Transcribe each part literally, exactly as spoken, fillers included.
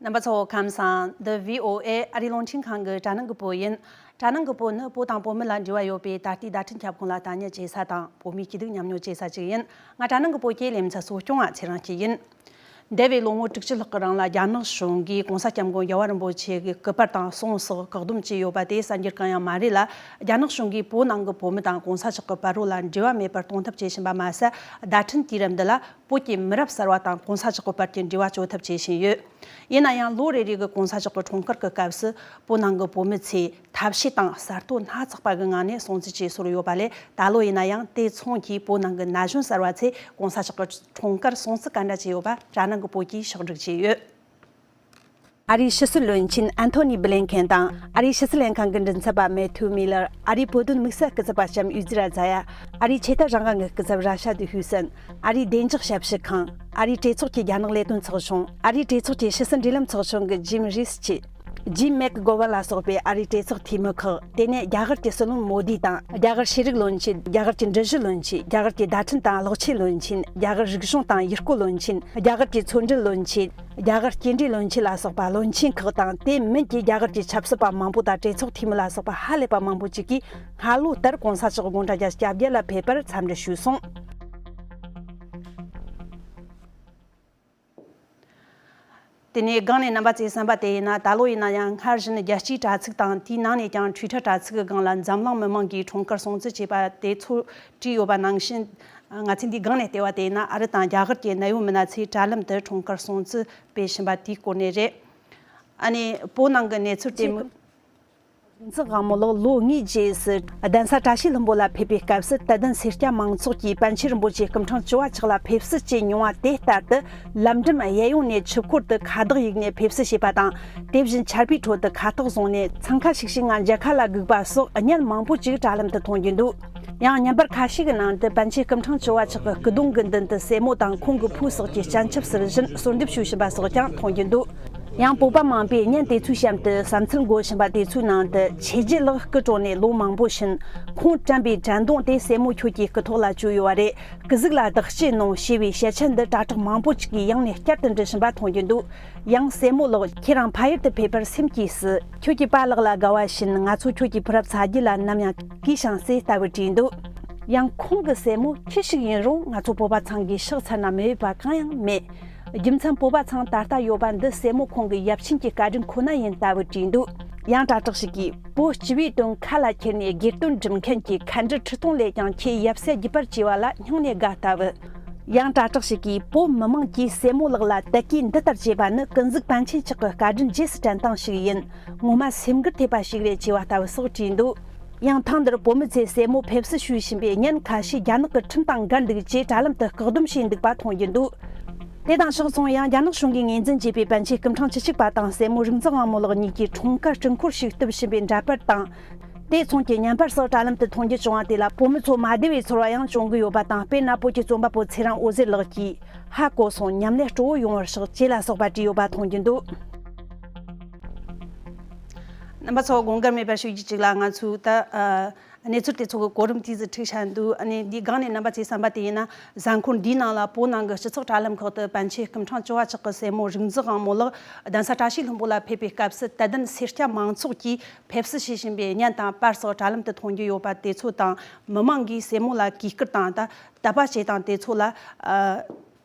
རྣམ་པ་ཚོ་ཁམས་བཟང་། འདི་བྷི་ཨོ་ཨེ་ཨ་རིའི་རླུང་འཕྲིན་ཁང་གི་དྲ་ནང་གི་བོད་ཡིན། དྲ་ནང་གི་བོད་ནི་བོད་དང་བོད་མི་ལ་འབྲེལ་བ་ཡོད་པའི་ད་ལྟའི་བརྡ་འཕྲིན་ཁྱབ་ཁོངས་ལ་ལྟ་ཉན་བྱེད་ས་དང་བོད་མིའི་སྐྱིད་སྡུག་མཉམ་མྱོང་བྱེད་ས་ཅིག་ཡིན། ང་དྲ་ནང་གི་བོད་ཀྱི་ལེ་ཚན་གཙོ་སྐྱོང་བ་ཚེ་རིང་སྐྱིད་ཡིན། འདས་པའི་ལོ་ངོ་དྲུག་ཅུ་ལྷག་གི་རིང་ལ་རྒྱ་ནག་གཞུང་གིས་༸གོང་ས་༸སྐྱབས་མགོན་རྒྱལ་བ་རིན་པོ་ཆེ་གི་སྐུ་པར་དང་གསུང་ཟོག་བཀག་སྡོམ་བྱས་ཡོད་པ་དེ་གསར་འགྱུར་གང་ཡང་མ་རེད་ལ། རྒྱ་ནག་གཞུང་གིས་བོད་ནང་གི་བོད་མི་དང་༸གོང་ས་མཆོག་གི་བར་རོ་ལ་འབྲེལ་བ་མེད་པར་གཏོང་ཐབས་བྱེད་བཞིན་པ་མ་ཟད། བརྡ་འཕྲིན་དུས་རབས་འདི་ལ་བོད་ཀྱི་མི་རབས་གསར་བ་དང་༸གོང་ས་མཆོག་གི་བར་གྱི་འབྲེལ་བ་གཅོད་ཐབས་བྱེད་བཞིན་ཡོད། ཡིན་ན་ཡང་ལོ་རེ་རེ་གི་༸གོང་ས་མཆོག་གི་འཁྲུངས་སྐར་གྱི་སྐབས་སུ་བོད་ནང་གི་བོད་མི་ཚོས་ཐབས་ཤེས་དང་གསར་གཏོད་སྣ་ཚོགས་པ་གི་ངང་ནས་སྲུང་བརྩི་བྱེད་སྲོལ་ཡོད་པ་ལས། ད་ལོ་ཡིན་ན་ཡང་དེ་མཚུངས་ཀྱིས་བོད་ནང་གི་ན་གཞོན་གསར་བ་ཚོས་༸གོང་ས་མཆོག་གི་འཁྲུངས་སྐར་སྲུང་བརྩི་ག་འདྲ་བྱས་ཡོད་པ་དྲ་ནང་གི་བོད་ཀྱིས་ཕྱོགས་བསྒྲིགས་བྱས་ཡོད། ཨ་རིའི་ཕྱི་སྲིད་བློན་ཆེན་ཨན་ཐོ་ནི་བྷི་ལིན་ཁེན་དང་ཨ་རིའི་ཕྱི་སྲིད་ལྷན་ཁང་གི་མགྲིན་ཚབ་པ་མེ་ཐུ་མི་ལར། ཨ་རིའི་བོད་དོན་དམིགས་བསལ་སྐུ་ཚབ་པ་ལྕམ་ཡུ་ཛི་ར་ཛ་ཡ། ཨ་རིའི་ཆོས་དད་རང་དབང་གི་སྐུ་ཚབ་ར་ཤ་དུ་ཧུ་སན། ཨ་རིའི་བདེ་འཇགས་ཞབས་ཞུ་ཁང་། ཨ་རིའི་གྲོས་ཚོགས་ཀྱི་རྒྱ་ནག་ལས་དོན་ཚོགས་ཆུང་། ཨ་རིའི་གྲོས་ཚོགས་ཀྱི་ཕྱི་སྲིད་འབྲེལ་ལམ་ཚོགས་ཆུང་གི་ཇིམ་རིས་ཆི། ཇིམ་མེག་གོ་ཝན་ལ་སོགས་པའི་ཨ་རིའི་གྲོས་ཚོགས་འཐུས་མི་ཁག་དེ་ནས་རྒྱ་གར་གྱི་སྲིད་བློན་མོ་དི་དང་། རྒྱ་གར་ཤེས་རིག་བློན་ཆེན། རྒྱ་གར་གྱི་འབྲི་གཞི་བློན་ཆེན། རྒྱ་གར་གྱི་བརྡ་འཕྲིན་དང་གློག་ཆས་བློན་ཆེན། རྒྱ་གར་རིག་གཞུང་དང་ཡུལ་སྐོར་བློན་ཆེན། རྒྱ་གར་གྱི་མཚོ་འབྲེལ་བློན་ཆེན། རྒྱ་གར་སྐྱེལ་འདྲེན་བློན་ཆེན་ལ་སོགས་པ་བློན་ཆེན་ཁག་དང་། དེ་མིན་གྱི་རྒྱ་གར་གྱི་ཆབ་སྲིད་པ་མང་པོ་དང་གྲོས་ཚོགས་འཐུས་མི་ལ་སོགས་པ་ཧ་ལས་པ་མང་པོ་ཅིག་གིས་སྔ་ལོ་ལྟར་༸གོང་ས་མཆོག་དགུང་གྲངས་བརྒྱད་ཅུ་གྱ་བརྒྱད་ལ་ཕེབས་པར་འཚམས་འདྲི་ཞུས་སོང་། དེ་ནས་སྒང་ནས་རྣམ་པ་ཚོས་གསན་པ་དེ་ཡིན་ན། ད་ལོ་ཡིན་ན་ཡང་སྔར་བཞིན་རྒྱལ་སྤྱིའི་དྲ་ཚིགས་དང་། དེའི་ནང་ནས་ཀྱང་ཊུའི་ཊར་དྲ་ཚིགས་ཀྱི་སྒང་ལ་འཛམ་གླིང་མི་མང་གིས་འཁྲུངས་སྐར་སྲུང་བརྩི་བྱས་པ་དེ་ཚོ་བྲིས་ཡོད་པ་ནང་བཞིན། ང་ཚོས་འདིའི་སྒང་ནས་བལྟས་པ་དེ་ཡིན་ན། ཨ་རི་དང་རྒྱ་གར་གྱི་གནད་ཡོད་མི་སྣ་ཚོས་དྲ་ལམ་དུ་འཁྲུངས་སྐར་སྲུང་བརྩི་སྤེལ་བཞིན་པ་དེའི་སྐོར་ནས་རེད། ཨ་ནི་བོད་ནང་གི་གནས་ཚུལ་དེ་མིན། རིག་འཛིན་དབང་མོ་ལགས་ལོ་ལྔའི་རྗེས་སུ་གདན་ས་བཀྲ་ཤིས་ལྷུན་པོ་ལ་ཕེབས་པའི་སྐབས་སུ། དད་ལྡན་སེར་སྐྱ་མང་ཚོགས་ཀྱིས་པཎ་ཆེན་རིན་པོ་ཆེ་སྐུ་ཕྲེང་བཅུ་བ་མཆོག་ལ་ཕེབས་བསུ་བྱེད་མྱོང་བ་དེ་ལྟར་དུ། ལམ་འགྲམ་གཡས་གཡོན་ནས་ཆུ་འཁོར་དུ་ཁ་བཏགས་གཡུགས་ནས་ཕེབས་བསུ་བྱེད་པ་དང་། དེ་བཞིན་ཆར་པའི་ཁྲོད་དུ་ཁ་བཏགས་བཟུང་ནས་འཚང་ཁ་ཤིག་ཤིག་ངང་མཇལ་ཁ་ལ་སྒུག་པ་སོགས་བརྙན་མང་པོ་ཅིག་དྲ་ལམ་དུ་མཐོང་རྒྱུ་འདུག། ཡང་བརྙན་པར་ཁ་ཤས་ཀྱི་ནང་དུ་པཎ་ཆེན་སྐུ་ཕྲེང་བཅུ་བ་མཆོག་གི་སྐུ་གདུང་གི་མདུན་དུ་སྲས་མོ་དང་ཁོང་གི་བུ་སོགས་ཀྱིས་སྤྱན་ཆབ་སུ་བཞེངས་གསོལ་འདེབས་ཞུ་བཞིན་པ་སོགས་ཀྱང་མཐོང་རྒྱུ་འདུག། ཡང་བོད་པ་མང་པོས་བརྙན་དེ་ཚོའི་གཤམ་དུ་བསམ་ཚུལ་འགོད་བཞིན་པ་དེ་ཚོའི་ནང་དུ། ཆོས་རྗེ་ལགས་སྐུ་གྲོངས་ནས་ལོ་མང་པོ་ཕྱིན། ཁོང་དྲན་པའི་དྲན་གདུང་དེ་སྲས་མོ་ཁྱོད་ཀྱི་སྐུ་ཐོག་ལ་བཅོལ་ཡོད་པ་རེད། སྐུ་གཟུགས་ལ་བདག་སྐྱེད་གནང་ཞེས་པའི་ཞལ་ཆད་འདི་དྲ་གྲོགས་མང་པོ་ཅིག་གིས་ཡང་ནས་བསྐྱར་དུ་འབྲི་བཞིན་པ་མཐོང་རྒྱུ་འདུག། ཡང་སྲས་མོ་ལགས། ཁྱེད་རང་ཕ་ཡུལ་དུ་ཕེབས་པར་སེམས་སྐྱིད་སི། ཁྱོད་ཀྱི་པཱ་ལགས་ལ་དགའ་བ་བཞིན། ང་ཚོ་ཁྱོད་ཀྱི་ཕོ་རབ་ཚ་རྒྱུད་ལ་ནམ་ཡང་གུས་ཤིང་སྲས་ལྟ་བུ་བྲིས་འདུག། ཡང་ཁོང་གི་སྲས་མོ་ཁྱི་ཞིག་ཡིན་རུང་ང་ཚོ་བོད་པ་ཚང་གིས་ཕྱག་འཚལ་ན་མི་འོས་པ་གང་ཡང་མེད། རྒྱུ་མཚན་བོད་པ་ཚང་ད་ལྟ་ཡོད་པ་འདི་སྲས་མོ་ཁོང་གི་ཡབ་ཆེན་གྱི་བཀའ་དྲིན་ཁོ་ན་ཡིན་ལྟ་བུ་བྲིས་འདུག། ཡང་དྲ་གྲགས་ཤིག་གིས། བོད་སྤྱི་པའི་དོན་ཁ་ལ་འཁྱེར་ནས་དགེ་དོན་སྒྲུབ་མཁན་གྱི་མཁའ་འགྲུལ་ཁྲི་སྟོང་ལས་ཀྱང་ཁྱེད་ཡབ་སྲས་བརྒྱུད་པར་བཅས་པ་ལ་སྙིང་ནས་དགའ་ལྟ་བུ། ཡང་དྲ་གྲགས་ཤིག་གིས། བོད་མི་མང་གིས་སྲས་མོ་ལགས་ལ་དད་གུས་འདི་ལྟར་བྱེད་པ་ནི་ཀུན་གཟིགས་པཎ་ཆེན་མཆོག་གི་བཀའ་དྲིན་རྗེས་སུ་དྲན་སྟངས་ཤིག་ཡིན། ངོ་མ་སེམས་འགུལ་ཐེབས་པ་ཞིག་རེད་ཅེས་པ་ལྟ་བུ་སོགས་བྲིས་འདུག། ཡང་ཐེངས་འདིར་བོད་མི་ཚོས་སྲས་མོ་ཕེབས་བསུ་ཞུས་བཞིན་པའི་བརྙན་ཁ་ཤས་རྒྱ་ནག་གི་ཁྲིམས་དང་འགལ་འདུག་ཅེས་དྲ་ལམ་དུ་བཀག་སྡོམ་བྱས་འདུག་པ་མཐོང་རྒྱུ་འདུག། དེ་དང་ཕྱོགས་མཚུངས། ཡང་རྒྱ་ནག་གཞུང་གིས་ངོས་འཛིན་བྱས་པའི་པཎ་ཆེན་སྐུ་ཕྲེང་བཅུ་གཅིག་པ་དང་སྲས་མོ་རིག་འཛིན་དབང་མོ་ལགས་གཉིས་ཀྱི་འཁྲུངས་སྐར་སྤྲིན་འཁོར་ཞིག་གཏུབ་བཞིན་པའི་འདྲ་པར་དང་། དེ་མཚུངས་ཀྱི་བརྙན་པར་སོགས་དྲ་ལམ་དུ་མཐོང་རྒྱུ་བྱུང་བ་དེ་ལ་བོད་མི་ཚོ་མ་བདེ་བའི་ཚོར་བ་ཡང་བྱུང་གི་ཡོད་པ་དང་། དཔེར་ན། བོད་ཀྱི་རྩོམ་པ་པོ་ཚེ་རིང་འོད་ཟེར་ལགས་ཀྱིས། ཧ་གོ་སོང་། མཉམ་ལས་སྤྲོ་བོ་ཡོང་བར་ཤོག་ཅེས་ལ་སོགས་པ་བྲིས་ཡོད་པ་མཐོང་རྒྱུ་འདུག། རྣམ་པ་ཚོ་དགོངས་འགལ་མེད་པར་ཞུ་རྒྱུ་གཅིག་ལ། ང་ཚོས་ད་ཨ་གནས་ཚུལ་དེ་ཚོ་གི་གོ་རིམ་དེ་ཚོ་ཁྲིད་བཞག་འདུག། ཨ་ནི་འདིའི་སྒང་ནས་རྣམ་པ་ཚོས་བསམ་པ་དེ་ཡིན་ན། གཟའ་འཁོར་འདིའི་ནང་ལ་བོད་ནང་གི་སྤྱི་ཚོགས་དྲ་ལམ་ཁག་ཏུ་པཎ་ཆེན་སྐུ་ཕྲེང་བཅུ་བ་མཆོག་གི་སྲས་མོ་རིག་འཛིན་དབང་མོ་ལགས་གདན་ས་བཀྲ་ཤིས་ལྷུན་པོ་ལ་ཕེབས་པའི་སྐབས་སུ་དད་ལྡན་སེར་སྐྱ་མང་ཚོགས་ཀྱིས་ཕེབས་བསུ་ཞུས་བཞིན་པའི་བརྙན་དང་པར་སོགས་དྲ་ལམ་དུ་མཐོང་རྒྱུ་ཡོད་པ་དེ་ཚོ་དང་། མི་མང་གིས་སྲས་མོ་ལ་གུས་བཀུར་དང་ད་དད་པ་བྱེད་སྟངས་དེ་ཚོ་ལ་ཨ་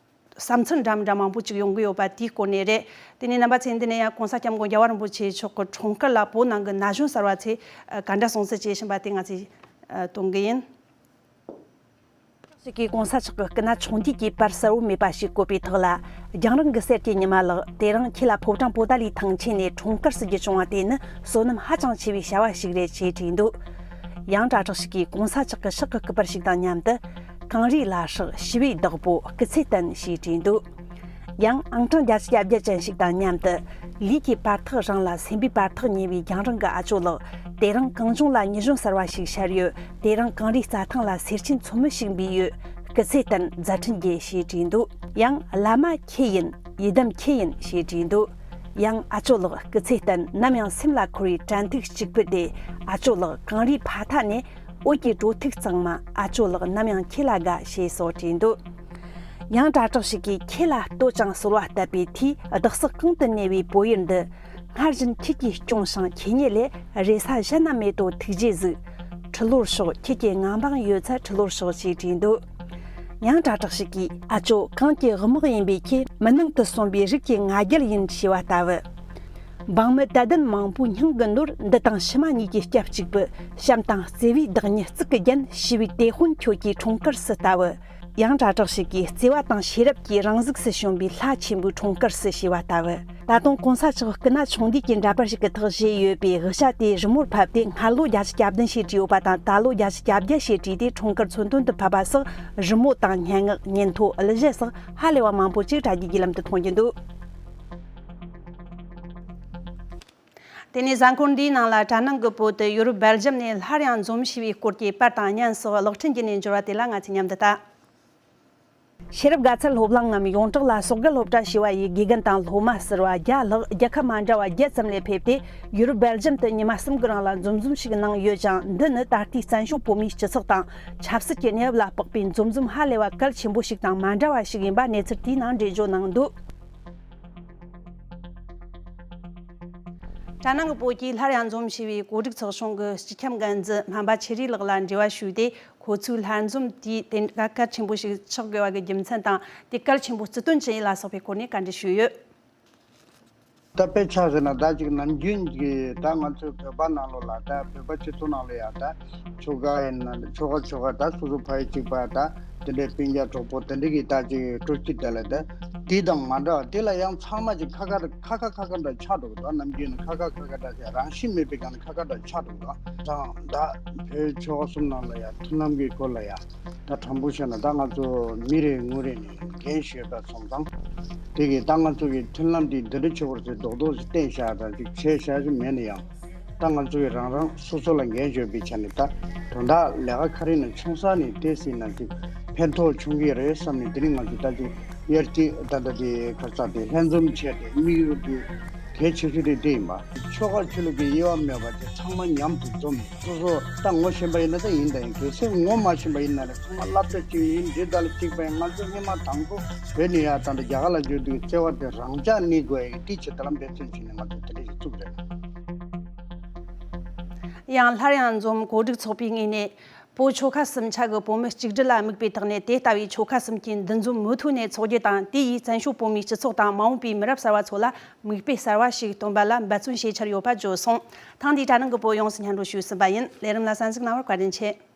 བསམ་ཚུལ་འདྲ་མི་འདྲ་མང་པོ་ཅིག་ཡོང་གི་ཡོད་པ་དེའི་སྐོར་ནས་རེད། དེ་ནས་རྣམ་པ་ཚོས་འདི་ནས་ཡང་༸གོང་ས་༸སྐྱབས་མགོན་རྒྱལ་བ་རིན་པོ་ཆེ་མཆོག་གི་འཁྲུངས་སྐར་ལ་བོད་ནང་གི་ན་གཞོན་གསར་བ་ཚོས་ཨ་ག་འདྲ་སྲུང་བརྩི་བྱེད་བཞིན་པ་དེ་ང་ཚོས་ཨ་གཏོང་གི་ཡིན། ཞིག་གིས་༸གོང་ས་མཆོག་གི་སྐུ་ན་ཆུང་དུས་ཀྱི་པར་གསལ་བོ་མེད་པ་ཞིག་བཀོད་པའི་ཐོག་ལ། རྒྱང་རིང་གི་གསེར་གྱི་ཉི་མ་ལགས། དེ་རིང་ཁྱེད་ལ་ཕོ་བྲང་པོ་ཏཱ་ལའི་ཐང་ཆེན་ནས་འཁྲུངས་སྐར་ཟེར་རྒྱུ་བྱུང་བ་དེ་ནི་བསོད་ནམས་ཧ་ཅང་ཆེ་བའི་བྱ་བ་ཞིག་རེད་ཅེས་བྲིས་འདུག། ཡང་དྲ་གྲགས་ཤིག་གིས་༸གོང་ས་མཆོག་གི་ཕྱག་གི་སྐུ་པར་ཞིག་དང་མཉམ་དུ། གངས་རིའི་ལྷ་བསྲེགས་ཞི་བའི་བདག་པོ་སྐུ་ཚེ་བརྟན་ཞེས་བྲིས་འདུག། ཡང་ཨང་གྲངས་བརྒྱད་ཅུ་གྱ་བརྒྱད་ཅན་ཞིག་དང་མཉམ་དུ། ལུས་ཀྱི་བར་ཐག་རིང་ལ་སེམས་པའི་བར་ཐག་ཉེ་བའི་རྒྱང་རིང་གི་ཨ་ཅོ་ལགས། དེ་རིང་གངས་ལྗོངས་ལ་ཉི་གཞོན་གསར་བ་ཞིག་ཤར་ཡོད། དེ་རིང་གངས་རིའི་རྩྭ་ཐང་ལ་སེར་ཆེན་མཚོ་མོ་ཞིག་འབུས་ཡོད། སྐུ་ཚེ་བརྟན། མཛད་འཕྲིན་རྒྱས་ཞེས་བྲིས་འདུག། ཡང་བླ་མ་ཁྱེད་ཡིན། ཡི་དམ་ཁྱེད་ཡིན་ཞེས་བྲིས་འདུག། ཡང་ཨ་ཅོ་ལགས་སྐུ་ཚེ་བརྟན། ནམ་ཡང་སེམས་ལ་འཁོར་བའི་དྲན་ཐིག་གཅིག་པུ་དེ། ཨ་ཅོ་ལགས་གངས་རིའི་ཕ་མཐའ་ནས། འོད་ཀྱི་དྲོ་ཐིག་གཙང་མ། ཨ་ཅོ་ལགས་ནམ་ཡང་ཁྱེད་ལ་དགའ་ཞེས་སོགས་བྲིས་འདུག། ཡང་དྲ་གྲགས་ཤིག་གིས་ཁྱེད་ལ་ལྟོས་ཅིང་གསོལ་བ་བཏབ་པའི་མཐུས། བདག་སོགས་གང་དུ་གནས་པའི་བོད་ཡུལ་འདི། སྔར་བཞིན་ཁྱེད་ཀྱིས་སྐྱོང་ཞིང་ཁྱེད་ཉིད་ལས། རེ་ས་གཞན་ན་མེད་དོ་ཐུགས་རྗེས་གཟིགས། ཁྲི་ལོར་ཤོག་ཁྱེད་ཀྱི་མངའ་འབངས་ཡོད་ཚད་ཁྲི་ལོར་ཤོག་ཅེས་བྲིས་འདུག་ཡང་དྲ་གྲགས་ཤིག་གིས། ཨ་ཅོ་གངས་ཀྱི་དམག་ཡིན་པའི་ཁྱེད། མུན་ནག་ཏུ་སོན་པའི་རིགས་ཀྱི་ང་རྒྱལ་ཡིན་ཞེས་པ་ལྟ་བུ། འབངས་མི་དད་ལྡན་མང་པོའི་སྙིང་གི་ནོར། འདི་དང་ཕྱི་མ་གཉིས་ཀྱི་སྐྱབས་གཅིག་པུ། བྱམས་དང་བརྩེ་བའི་བདག་ཉིད་གཙུག་གི་རྒྱན། ཞི་བའི་དེད་དཔོན་ཁྱོད་ཀྱི་འཁྲུངས་སྐར་སུ་ལྟ་བུ། ཡང་དྲ་གྲགས་ཤིག་གིས། བརྩེ་བ་དང་ཤེས་རབ་ཀྱི་རང་གཟུགས་སུ་བྱོན་པའི་ལྷ་ཆེན་པོའི་འཁྲུངས་སྐར་སུ་ཞེས་པ་ལྟ་བུ། ད་དུང་གོང་ས་མཆོག་སྐུ་ན་ཆུང་དུས་ཀྱི་འདྲ་པར་ཞིག་གི་ཐོག་བཞེས་ཡོད་པའི་དབུ་ཞྭ་དེ་རི་མོར་ཕབ་སྟེ། སྔར་ལོ་བརྒྱད་ཅུ་གྱ་བདུན་ཞེས་བྲིས་ཡོད་པ་དང་། ད་ལོ་བརྒྱད་ཅུ་གྱ་བརྒྱད་ཞེས་བྲིས་ཏེ། འཁྲུངས་སྐར་མཚོན་དོན་དུ་ཕབ་པ་སོགས། རི་མོ་དང་སྙན་ངག་ཉིན་ཐོ། གླུ་གཞས་སོགས་ཧ་ལས་པ་མང་པོ་ཅིག་དྲ་རྒྱའི་བརྒྱུད་ལམ་དུ་མཐོང་རྒྱུ་འདུག་དེ་ནས་གཟའ་འཁོར་འདིའི་ནང་ལ། གྲྭ་ནང་གི་བུ་དེ་ཡུ་རོབ་སྦེལ་ཇམ་ནས་སླར་ཡང་འཛོམས་ཞེས་པའི་སྐོར་གྱི་པར་དང་བརྙན་སོགས་གློག་འཕྲིན་བརྒྱུད་ནས་འབྱོར་བ་དེ་ལ་ང་ཚོས་མཉམ་དུ་ལྟ། ཤེས་རབ་དགའ་ཚལ་སློབ་གླིང་ངམ་ཡོངས་གྲགས་ལ་ཟོག་རྒལ་སློབ་གྲྭ་ཞེས་པ་ཡི་དགེ་རྒན་དང་སློབ་མ་ཟུར་པ་བརྒྱ་ལྷག་རྒྱལ་ཁབ་མ་འདྲ་བ་བརྒྱད་ཙམ་ལས་ཕེབས་ཏེ། ཡུ་རོབ་སྦེལ་ཇམ་དུ་ཉི་མ་གསུམ་གྱི་རིང་ལ་འཛོམས་འཛོམས་ཤིག་གནང་ཡོད་ཅིང་། འདི་ནི་ད་ལྟའི་བཙན་བྱོལ་བོད་མིའི་སྤྱི་ཚོགས་དང་ཆབ་སྲིད་ཀྱི་གནས་བབ་ལ་དཔག་པའི་འཛོམས་འཛོམས་ཧ་ལས་པ་གལ་ཆེན་པོ་ཞིག་དང་མ་འདྲ་བ་ཞིག་ཡིན་པ་གནས་ཚུལ་དེའི་ནང་འགྲེལ་བརྗོད་གནང་འདུག་གྲྭ་ནང་གི་བོད་ཀྱིས་སླར་ཡང་འཛོམས་ཞེས་པའི་གོ་སྒྲིག་ཚོགས་ཆུང་གི་སྤྱི་ཁྱབ་འགན་འཛིན་སྨན་པ་ཆེ་རིགས་ལགས་ལ་འབྲེལ་བ་ཞུས་ཏེ། ཁོ་ཚོའི་སླར་འཛོམས་དེའི་དེ་གལ་ཆེན་པོ་ཞིག་ཆགས་དགོས་པ་གི་རྒྱུ་མཚན་དང་། དེ་གལ་ཆེན་པོ་བརྩི་དོན་ཅི་ཡིན་ལ་སོགས་པའི་སྐོར་ནས་བཀའ་འདྲི་ཞུས་ཡོད། ད་དཔེ་ཆ་ཟེར་ན། ད་ཅིག་ནམ་རྒྱུན་གྱི་ད་ང་ཚོའི་བོད་པ་ནང་ལོགས་ལ། ད་བོད་པ་སྤྱི་ཚོགས་ནང་ལ་ཡ། ད་ཆོལ་ཁ་ཡིན་ན་ཆོལ་ཁ་ཆོལ་ཁ། ད་སོ་སོ་ཕ་ཡུལ་གཅིག་པ། ད་དེ་འདྲའི་སྤུན་ཀྱག་གྲོགས་པོ་དེ་འདྲ་གི་ད་ཅིག་སྤྲོ་སྐྱིད་དེ་ལ། ད་དེ་དང་མ་འདྲ་བ་དེ་ལ་ཡང་ཚང་མ་ཅིག་ཁ་ཁ་ཁ་ཁ་ཁ་ཁ་འདྲ་ཆགས་འགྲོ་གི་འདུག་ནམ་རྒྱུན་ནི་ཁ་ཁ་ཁ་ཁ་འདྲ་ཅིག་རང་བཞིན་མེད་པའི་སྒང་ནས་ཁ་ཁ་འདྲ་ཆགས་འགྲོ་གི་འདུག་དང་། ད་བོད་ཆོལ་ཁ་གསུམ་ནང་ལ་ཡ་མཐུན་ལམ་གྱི་སྐོར་ལ་ཡ། ད་དྲང་པོ་བཤད་ན། ད་ང་ཚོ་མི་རེ་ངོ་རེ་ནས་འགན་ཞུས་པ་སོང་ཙང་། དེ་གིས་ད་ང་ཚོ་གི་མཐུན་ལམ་དེ་འདི་འདྲ་ཆེ་བོར་ཚེ་རྡོག་རྡོག་ཅིག་བསྟན་བཞག་དང་ཅིག་བྱས་བཞག་ཅིག་མེད་ན་ཡང་། ད་ང་ཚོ་གི་རང་རང་སོ་སོ་ལ་འགན་བཞེས་པའི་ཆ་ནས། ད་དོན་དག་ལས་ཀ་ག་རེ་ན་ཆུང་ས་ནས་དེ་སྲིད་ན་ཅིག་ཕན་ཐོགས་བྱུང་གི་རེད་བསམ་ནས། དེ་རིང་ང་ཚོ་ད་ཅིག་དབྱར་སྐྱིད་ད་ལྟ་དེ་ག་རེ་ཟེར། དེ་ལྷན་འཛོམས་བྱས་ཏེ། དམིགས་ཡུལ་དེ་གལ་ཆེ་ཤོས་དེ་དེ་ཡིན་པ། ཆོལ་ཁ་ཆོས་ལུགས་ཀྱི་དབྱེ་བ་མེད་པ་དེ་ཚང་མ་མཉམ་དུ་འཛོམས། སོ་སོ་ད་ངོ་ཤེས་པ་ཡིན་ན་ད་ཡིན། ད་ཡིན། གལ་སྲིད་ངོ་མ་ཤེས་པ་ཡིན་ན་ལས། ཚང་མ་སློབ་གྲྭ་གཅིག་ཡིན། འདི་དག་ལ་གཅིག་པ་ཡིན། ང་ཚོ་སྔོན་མ་དང་པོ་བོད་ནས་ཡར་ད་ལྟ་རྒྱ་གར་ལ་འབྱོར་དུས་བརྩེ་བ་དེ་རང་འཇགས་གནས་དགོས་ཡ་གི་དེ་ཆེད་དུ་ལ་འབད་བརྩོན་བྱས་ནས་ང་ཚོ་དེ་འདྲ་ཞིག་བཙུགས་རེད། ཡང་སླར་ཡང་འཛོམས་གོ་སྒྲིག་ཚོགས་པའི་ངོས་ནས། བོད་ཆོལ་ཁ་གསུམ་ཆ་གི་བོད་མི་གཅིག་སྒྲིལ་ལ་དམིགས་པའི་ཐོག་ནས། དེ་ལྟ་བུའི་ཆོལ་ཁ་གསུམ་གྱི་འདུ་འཛོམས་མུ་མཐུད་ནས་འཚོགས་རྒྱུ་དང་། དེ་ཡིས་བཙན་བྱོལ་བོད་མིའི་སྤྱི་ཚོགས་དང་མ་འོངས་པའི་མི་རབས་གསར་བ་ཚོ་ལ་མིག་དཔེ་གསར་བ་ཞིག་སྟོན་པ་ལ་འབད་བརྩོན་བྱེད་འཆར་ཡོད་པ་བརྗོད་སོང་། ཐེངས་འདིའི་གྲྭ་ནང་གི་བོད་ཡོངས་སུ་སྙན་སྒྲོན་ཞུས་ཟིན་པ་ཡིན། ལས་རིམ་ལ་གསན་གཟིགས་གནང་བར་བཀའ་དྲིན་ཆེ།